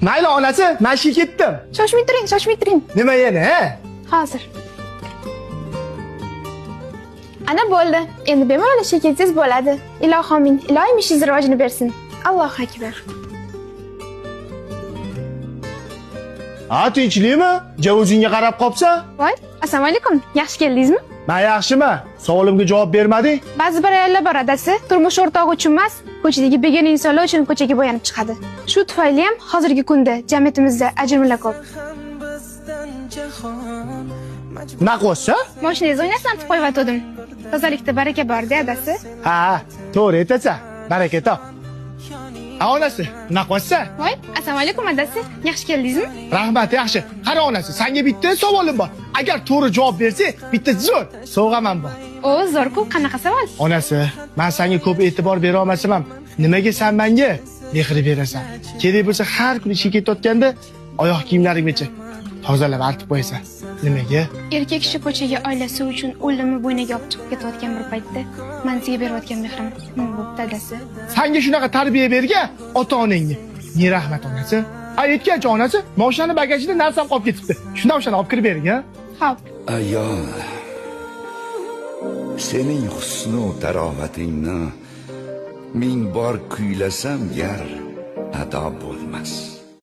Mayli onasi, men ishga ketdim. Shoshmay turing, shoshmay turing. Nima yana, ha? Hozir. Ana bo'ldi. Endi bemalol ishga ketsangiz bo'ladi. Ilohi amin. Iloyim ishingizni rivojini bersin. Allohu akbar. Ha, tinchlikmi? O'zingga qarab qopsan? Voy, assalomu alaykum. Yaxshi keldingizmi? Men yaxshimi? Savolimga javob bermading? Ba'zi bir ayollar bor adasi, turmush o'rtog'i uchun emas, ko'chadagi begona insonlar uchun ko'chaga bo'yanib chiqadi. Shu tufayli ham hozirgi kunda jamiyatimizda ajrimlar ko'p. Nima qilyapsan? Mashinangizni oynasini artib qo'yayotgandim. Tozalikda baraka bor-da adasi. Ha, to'g'ri aytasan. Baraka top. Ha, onasi, nima qilyapsan? Voy, assalomu alaykum adasi. Yaxshi keldingizmi? Rahmat, yaxshi. Qara onasi, senga bitta savolim bor. Agar to'g'ri javob bersang, bitta zo'r sovg'am ham bor. O, zo'r-ku, qanaqa savol? Onasi, men senga ko'p e'tibor bera olmasam ham, nimaga sen menga mehr berasan? Kerak bo'lsa har kuni ishga ketayotganda oyoq kiyimlaringgacha tozalab artib qo'yasan. Nimaga? Erkak kishi ko'chaga oilasi uchun o'limni bo'yniga olib chiqib ketayotgan bir paytda men sizga berayotgan mehrim nima bo'pti adasi? Senga shunaqa tarbiya bergan ota-onangga. Ne rahmat onasi. A aytgancha onasi, mashinani bagajida narsam qolib ketibdi. Shundan o'shani olib kirib bering, ha? Xo'p. Ayol, sening husnu tarovatingni ming bor kuylasam gar ado bo'lmas.